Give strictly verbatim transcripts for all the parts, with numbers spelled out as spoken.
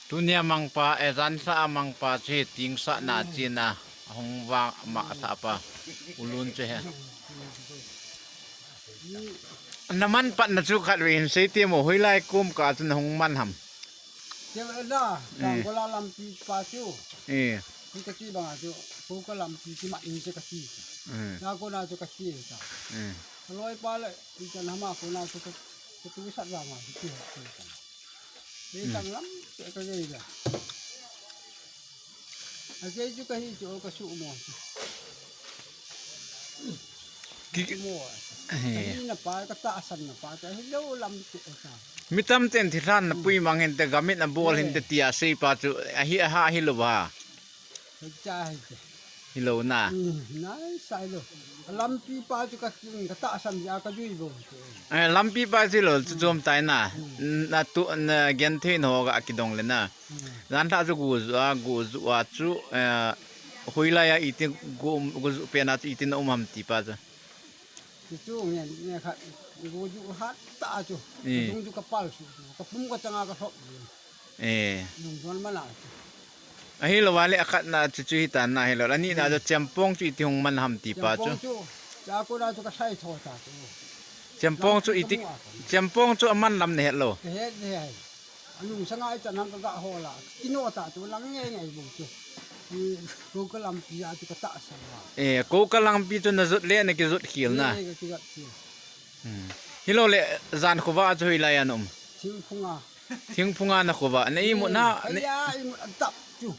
Tunia mangpa, eh, jansa a mangpa chu hi tingsah na china, ahung vang masa pa, ulun chu hi. Na man patna chu khatvei hin sei temo, hoilai kum kah chun hung man ham. Che la, eh, Angola lampi pa chu. Eh. Ni ka ki banga chu, ko ka lampi ki ma in che ka ki. Eh. Na ko na chu ka ki ta. Eh. Loi pa le, i kan hama ko na chu ka, ka tu sat vanga chu ki ha. Ni tang lam che ka ge ja. A ke chu ka hi chu ka su mo. Ki mo. Eh. Ni na pa ka ta san na pa ka hi lo lam che ka. Mi tamten thilhan na pui mang hinte, gam in a bol hinte tia sei pa chu ahi, aha hi lo ba. Ka cha hi che. Hi lo na. Hmm, nai sai lo. Lampi pa chu ka kin ka ta san ja ka jui bo che. Eh, lampi pa chu lo chu chom tai na. Hmm. Na tu, na gen thei no ga kidong le na. Hmm. Jan tha chu gu zu a, gu zu a chu, eh, hoilai a iti gu, gu zu pe na chu iti na um ham ti pa chu. Chu chu ngen, ngen khat, gu ju hat ta chu. Eh. Dung ju ka pal su chu. Ka pum ka changa ka thop. Eh. Dung don ma la chu. Ahi lo vale a khat na chu chu hi ta na hi lo. Ani na chu chempong chu iti hung man ham ti pa chu. Chempong chu. Cha ko na chu ka sai tho ta chu. Chempong chu iti, chempong chu a man lam ne het lo. Ka het ne hai. Anung sanga i chanam ka ga hola. Kino ta chu lang nge nge bu chu. Ko ka lampi a chu ka ta sa la. Eh, ko ka lampi chu na jot le na ki jot khil na. Eh, ka ki jot khil. Hmm. Hi lo le jan khovah chu hoilai a na um. Thingphunga. Thingphunga na khovah. Na imut na. Hmm. Na ya imut a tap chu.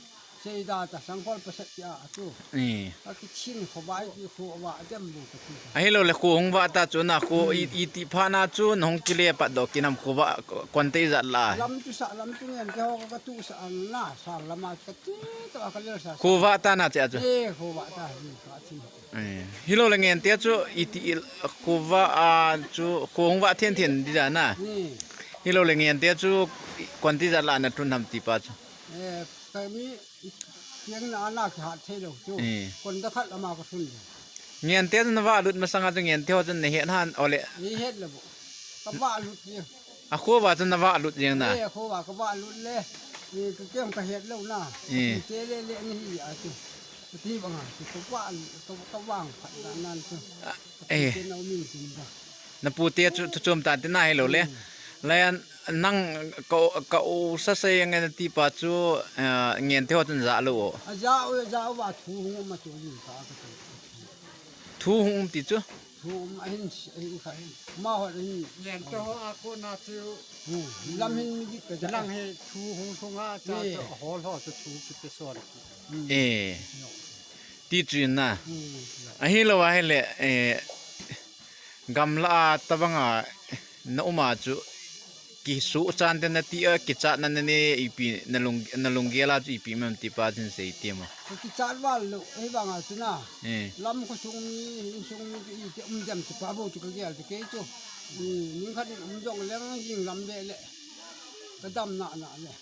Sei da ta sangkhol pasat ya chu. Eh. Ka ki chin khovah ki khovah dem bu ka ti. Ahi lo le kho hung vah ta chu na kho i, i ti pha na chu na hung kile pat do kinam khovah kon te jat la. Lam chu sa lam chu ngen te ho ka tu sa an na sa lama ka ti to ka le sa. Khovah ta na che chu. Eh, khovah ta ni ka ti. Eh, hi lo le ngen te chu iti il, khovah a chu kho hung vah then then di da na. Hmm. Hi lo le ngen te chu kon ti jat la na tun ham ti pa chu. Eh, ka mi tiang na na ki hat thei lo chu. Eh. Kon da khat ama ka sun. Ngen te chu na vah lut masanga chu ngen te ho chu na het han ole. Ni het le bo. Ka vah lut ni. A khovah chu na vah lut jeng na. Eh, khovah ka vah lut le. Eh, ka kem ka het lo na. Eh. Te le le ni hi a chu. Ka ti banga chu ka vah, ka, ka vang phat na nan chu. Eh. Ka ti na min tin ba. Na pu te chu, chu chom ta te na hi lo le. Hmm. Lai an nang ka, ka u sa sa yang na ti pa chu, eh, ngen te ho chun ja lo. A ja u, ja u va thu hung ma chu ni ka ka. Thu hung um ti chu. Thu um a hin, a hin kha hin. Ma ho hin. Ngen te ho a ko na chu. Hmm. Lam hin mi dik ka ja. Nang he thu hung thung a cha chu hol ho chu thu ki te son. Hmm. Eh. Ti chu na. Hmm. Ahi lo a hi le, eh, gamla a tabang a na um a chu. Kisu chan te na ti a, kichat na na ne ipi na lung, na lunggel a chu ipi mam ti pa chin sei ti mo. Kichat val lo, ei banga chu na. Eh. Lam ko sung mi, in sung mi i te um jam ti pa bo chu ka gel te ke chu. Ni, ning khat um jong leng jing lam be le. Ka dam na na le.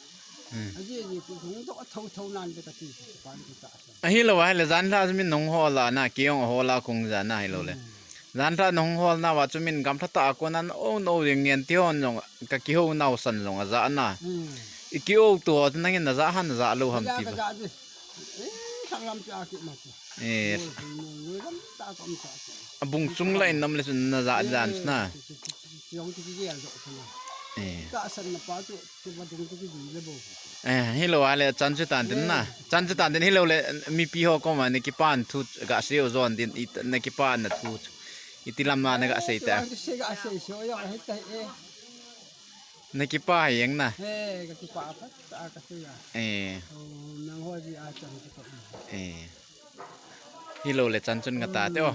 Hmm. Aji ni ku hung to tho tho nan de ka ti pa ni ka. Ahi lo a hi le jan tha min nong ho la na, ki ong ho la kong ja na hi lo le. Hmm. Jan tha nong hol na va chu min gam tha ta ko nan o no ding ngen ti hon jong ka ki ho nau san jong a ja na. Hmm. I ki o tu ho nang in na ja han ja lo ham ti ba. Eh. A bung chung la in nam le sun na ja jan na. Eh. Eh, hi lo a le chan chu tan tin na. Chan chu tan tin hi lo le mipi ho koma na kipan thu ga sei u jon din i na kipan na thu. Iti lam na na ga sei ta. Na kipa hi eng na. Eh. Eh. Hi lo le chan chun nga ta te o.